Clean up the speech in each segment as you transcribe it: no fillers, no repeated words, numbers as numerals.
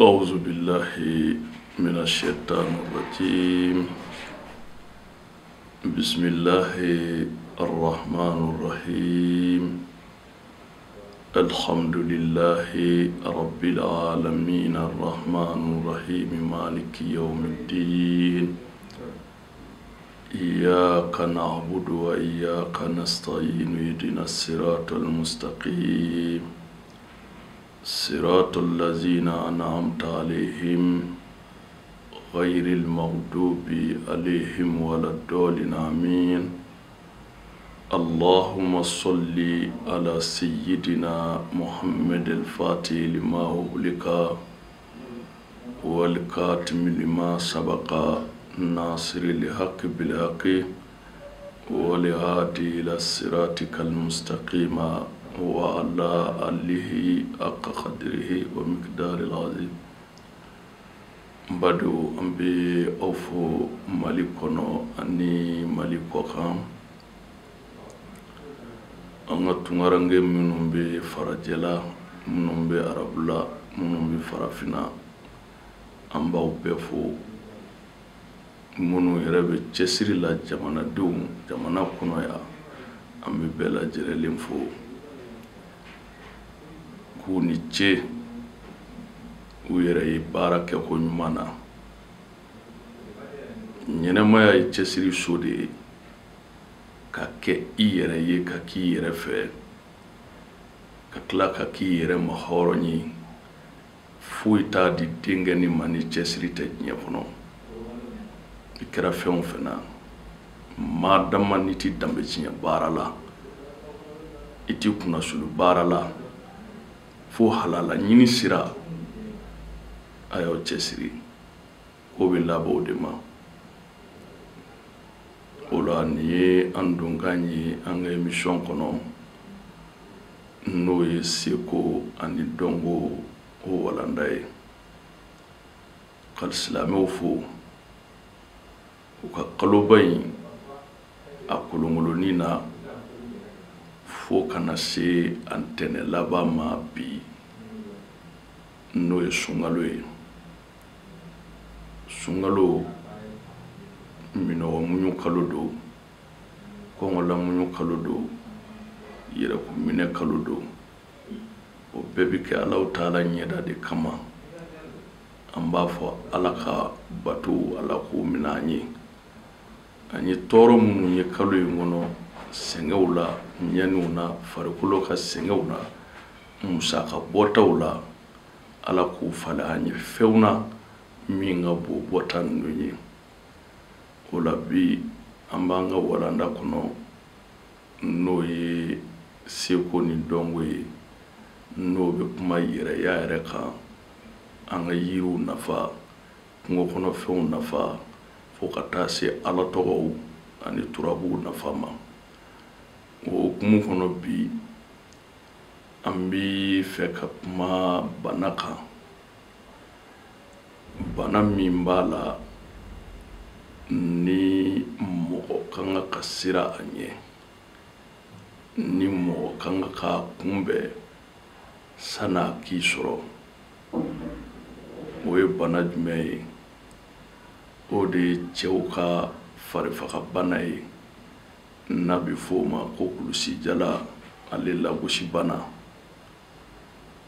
أعوذ بالله من الشيطان الرجيم. بسم الله الرحمن الرحيم. الحمد لله رب العالمين الرحمن الرحيم مالك يوم الدين. إياك نعبد وإياك نستعين اهدنا الصراط المستقيم صراط الذين أنعمت عليهم غير المغضوب عليهم ولا الضالين آمين. اللهم صل على سيدنا محمد الفاتح لما أغلق والكاتم لما سبق ناصر الحق بالحق والهادي إلى صراطك المستقيم وعلى آله حق قدره ومقدار العظيم. N badenw, an bɛ aw fo Mali kɔnɔ ani Mali kɔkan. An ka tunkaranke minnu bɛ farajɛla, minnu bɛ arabula, minnu bɛ farafinna, an b'aw bɛɛ fo. Minnu yɛrɛ bɛ cɛsiri la jamanadenw jamana kɔnɔ yan, an bɛ bɛɛ lajɛlen fo k'u ni ce u yɛrɛ ye baara kɛ ko ɲuman na. Ɲɛnɛmaya ye cɛsiri so de ye, ka kɛ i yɛrɛ ye, ka k'i yɛrɛ fɛ, ka tila ka k'i yɛrɛ ma hɔrɔn ye. Foyi t'a di denkɛni ma ni cɛsiri tɛ diɲɛ kɔnɔ. I kɛra fɛn o fɛn na, maa dama n'i ti danbe tiɲɛ baara la, i ti kunnasuli baara la, fo halala ɲini sira, a y'aw cɛsiri, ko bɛ laban o de ma. O la, nin ye an donkan ye an ka émission kɔnɔ, n'o ye seko ani dɔnko o walanda ye. Ka silamɛw fo u ka kaloba in a kolonkolonnin na fo ka na se a ntɛnɛn laban ma bi, n'o ye sunkalo ye. Sunkalo, minɔgɔ muɲu kalo don, kɔngɔ lamuɲu kalo don, yɛrɛkun minɛ kalo don. O bɛɛ bɛ kɛ Alahu taala ɲɛda de kama. An b'a fɔ Ala ka bato, Ala k'o minɛ an ye. An ye tɔɔrɔ minnu ye kalo in kɔnɔ, sɛgɛnw la, ɲɛniw na, farikolo ka sɛgɛnw na, musaka bɔtaw la, Ala k'u falen an ye fɛnw na min ka bon bɔta ninnu ye. O la, bi an b'an ka walanda kɔnɔ, n'o ye seko ni dɔnko ye, n'o bɛ kuma yɛrɛya yɛrɛ kan, an ka yiriw nafa, kungo kɔnɔfɛnw nafa, fo ka taa se Ala tɔgɔw ani turabuw nafa ma. O hukumu kɔnɔ, bi an bi fɛ ka kuma bana kan, bana min b'a la ni mɔgɔ ka kan ka siran a ɲɛ, ni mɔgɔ ka kan k'a kunbɛn san'a k'i sɔrɔ. O ye bana jumɛn ye? O de ye cɛw ka farifagabana ye, n'a bɛ fɔ o ma ko kulusijala ale lagosi bana.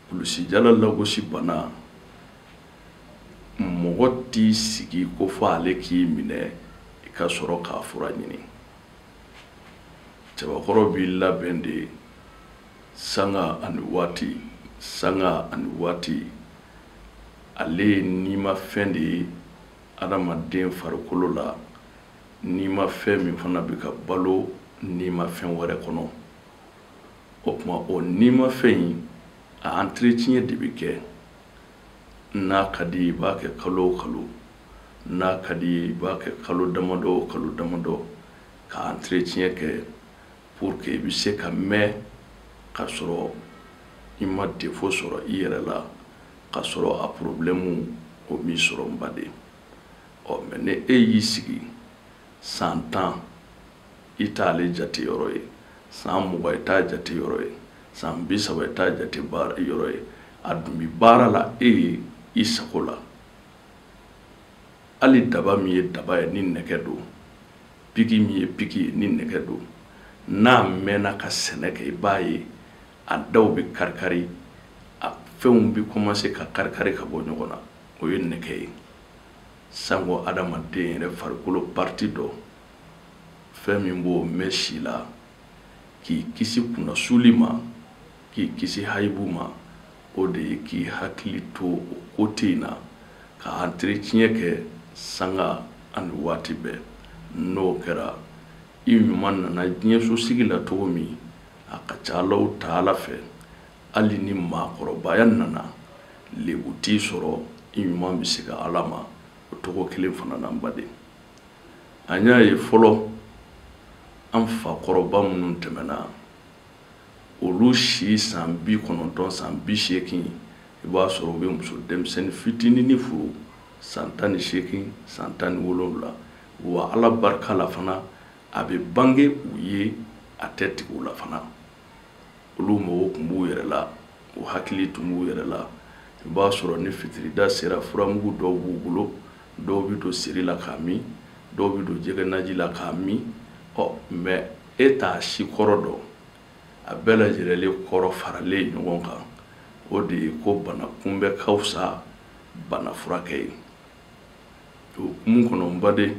Kulusijala lagosi bana, mɔgɔ t'i sigi ko fɔ ale k'i minɛ i ka sɔrɔ k'a fura ɲini. Cɛbakɔrɔ b'i labɛn de sanga ani waati, sanga ani waati. Ale ye nimafɛn de ye adamaden farikolo la, nimafɛn min fana bɛ ka balo nimafɛn wɛrɛ kɔnɔ. O tuma, o nimafɛn in, a entretien de bɛ kɛ. N'a ka di i b'a kɛ kalo o kalo, n'a ka di i b'a kɛ kalo damadɔ o kalo damadɔ, ka entretien kɛ pour que i bɛ se ka mɛn ka sɔrɔ i ma défaut sɔrɔ i yɛrɛ la, ka sɔrɔ a problème o m'i sɔrɔ, n baden. Ɔ mais ni e y'i sigi san 10, i t'ale jate yɔrɔ ye, san 20, i t'a jate yɔrɔ ye, san 30, i t'a jate baara yɔrɔ ye, a dun bi baara la e ye. i sago la. Hali daba min ye daba ye ni nɛgɛ don, piki min ye piki ye ni nɛgɛ don, n'a mɛnna ka sɛnɛ kɛ, i b'a ye a daw bɛ karikari, a fɛnw bɛ commencer ka karikari ka bɔ ɲɔgɔn na. O ye nɛgɛ ye. Sango adamaden yɛrɛ farikolo partie dɔ, fɛn min b'o mɛn si la k'i kisi kunnasuli ma, k'i kisi hayibu ma, o de ye k'i hakili to o côté in na, ka entretien kɛ sanga ani waati bɛɛ. N'o kɛra, i ɲuman nana diɲɛso sigi la cogo min, a ka ca Alahu taala fɛ, hali ni maakɔrɔbaya nana, lebu t'i sɔrɔ, i ɲuman bɛ se ka Ala ma o cogo kelen fana na. N baden, an y'a ye fɔlɔ an fakɔrɔba minnu tɛmɛna, olu si san 90, san 80, i b'a sɔrɔ u bɛ muso denmisɛnnin fitinin furu san 18, san 17. Wa Ala barika la fana, a bɛ bange u ye, a tɛ tigɛ u la fana. Olu mago tun b'u yɛrɛ la, u hakili tun b'u yɛrɛ la. I b'a sɔrɔ ni fitirida sera, furamugu dɔw b'u bolo, dɔw bɛ don seri la k'a min, dɔw bɛ don jɛgɛnaji la k'a min. Ɔ mɛ e t'a si kɔrɔ dɔn. A bɛɛ lajɛlen kɔrɔ faralen ɲɔgɔn kan, o de ye ko bana kunbɛ ka fisa bana furakɛ ye. O hukumu kɔnɔ, n baden,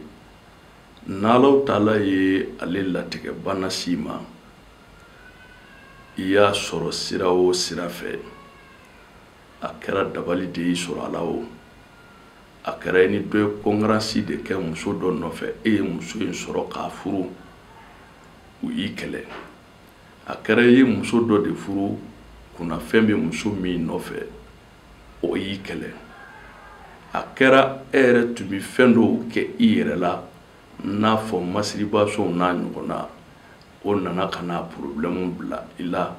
n'Alahu taala ye ale latigɛ bana si ma, i y'a sɔrɔ sira o sira fɛ, a kɛra dabali de y'i sɔrɔ a la o, a kɛra i ni dɔ ye concurrence de kɛ muso dɔ nɔfɛ, e ye muso in sɔrɔ k'a furu, u y'i kɛlɛ. A kɛra i ye muso dɔ de furu, kunnafɛn bɛ muso min nɔfɛ, o y'i kɛlɛ. A kɛra e yɛrɛ tun bɛ fɛn dɔw kɛ i yɛrɛ la, n'a fɔ masturbation n'a ɲɔgɔnna, o nana ka na problème bila i la.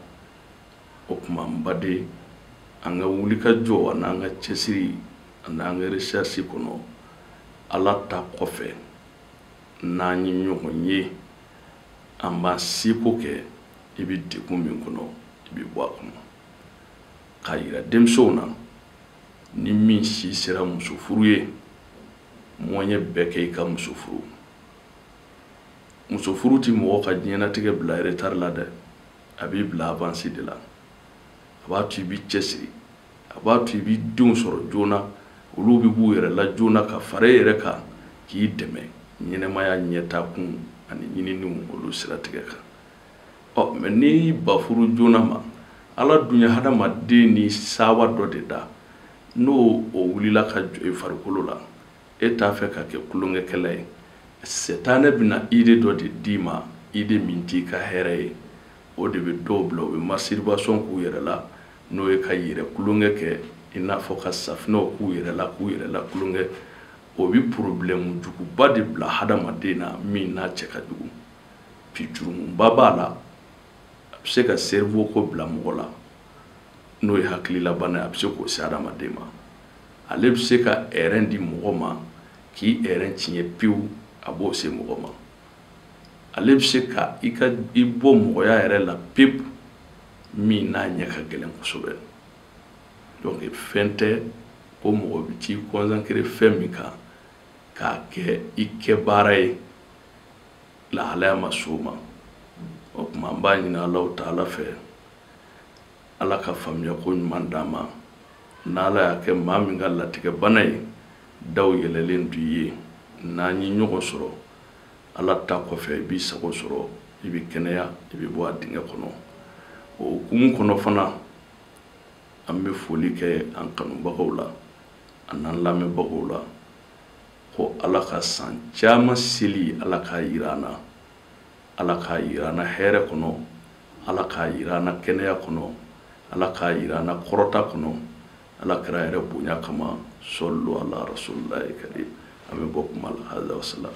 O tuma n baden, an ka wulikajɔ an'an ka cɛsiri an'an ka recherche kɔnɔ, Ala ta kɔfɛ, n'an ye ɲɔgɔn ye, an b'an seko kɛ, i bɛ degun min kɔnɔ, i bɛ bɔ a kɔnɔ. K'a yira denmisɛnw na, ni min si sera muso furu ye, moyen bɛɛ kɛ i ka muso furu. Muso furu ti mɔgɔ ka diɲɛlatigɛ bila retard la dɛ, a b'i bila avance de la. A b'a to i b'i cɛsiri, a b'a to i b'i denw sɔrɔ joona, olu bɛ b'u yɛrɛ la joona ka fara e yɛrɛ kan k'i dɛmɛ ɲɛnɛmaya ɲɛtaakun ani ɲininiw olu siratigɛ kan. Ɔ mɛ n'i ba furu joona ma, Ala dun ye hadamaden ni sawa dɔ de da, n'o o wulila ka jɔ i farikolo la, e t'a fɛ ka kɛ tulonkɛkɛla ye, sɛtanɛ bɛna idée dɔ de d'i ma, idée min t'i ka hɛrɛ ye. O de bɛ dɔw bila u bɛ masturbation k'u yɛrɛ la, n'o ye ka yɛrɛ tulonkɛ kɛ, i n'a fɔ ka safinɛw k'u yɛrɛ la, k'u yɛrɛ la tulonkɛ. O bɛ problème juguba de bila hadamaden na min n'a cɛ ka jugu. Puis jurumuba b'a la, a bɛ se ka cerveau ko bila mɔgɔ la, n'o ye hakililabana ye, a bɛ se k'o se hadamaden ma. Ale bɛ se ka rein di mɔgɔ ma k'i rein tiɲɛ pewu, a b'o se mɔgɔ ma. Ale bɛ se ka i ka i bɔ mɔgɔya yɛrɛ la pewu, min n'a ɲɛ ka gɛlɛn kosɛbɛ. Donc fɛn tɛ ko mɔgɔ bɛ t'i consacrer fɛn min kan k'a kɛ i kɛ baara ye, lahalaya ma s'o ma. O tuma an b'a ɲini Alahu taala fɛ, Ala ka faamuya ko ɲuman d'an ma. N'Ala y'a kɛ maa min ka latigɛ bana ye, daw yɛlɛlen don i ye, n'an ye ɲɔgɔn sɔrɔ, Ala ta kɔfɛ i b'i sago sɔrɔ, i bɛ kɛnɛya, i bɛ bɔ a dingɛ kɔnɔ. O hukumu kɔnɔ fana, an bɛ foli kɛ an kanubagaw la an'an lamɛnbagaw la, ko Ala ka san caman seli, Ala k'a yira an na, Ala k'a yira an na hɛrɛ kɔnɔ, Ala k'a yira an na kɛnɛya kɔnɔ, Ala k'a yira an na kɔrɔta kɔnɔ, Ala kɛra yɛrɛ bonya kama. Sɔlu ala rasulillahi karim. An bɛ bɔ kuma la. Hada wa salam.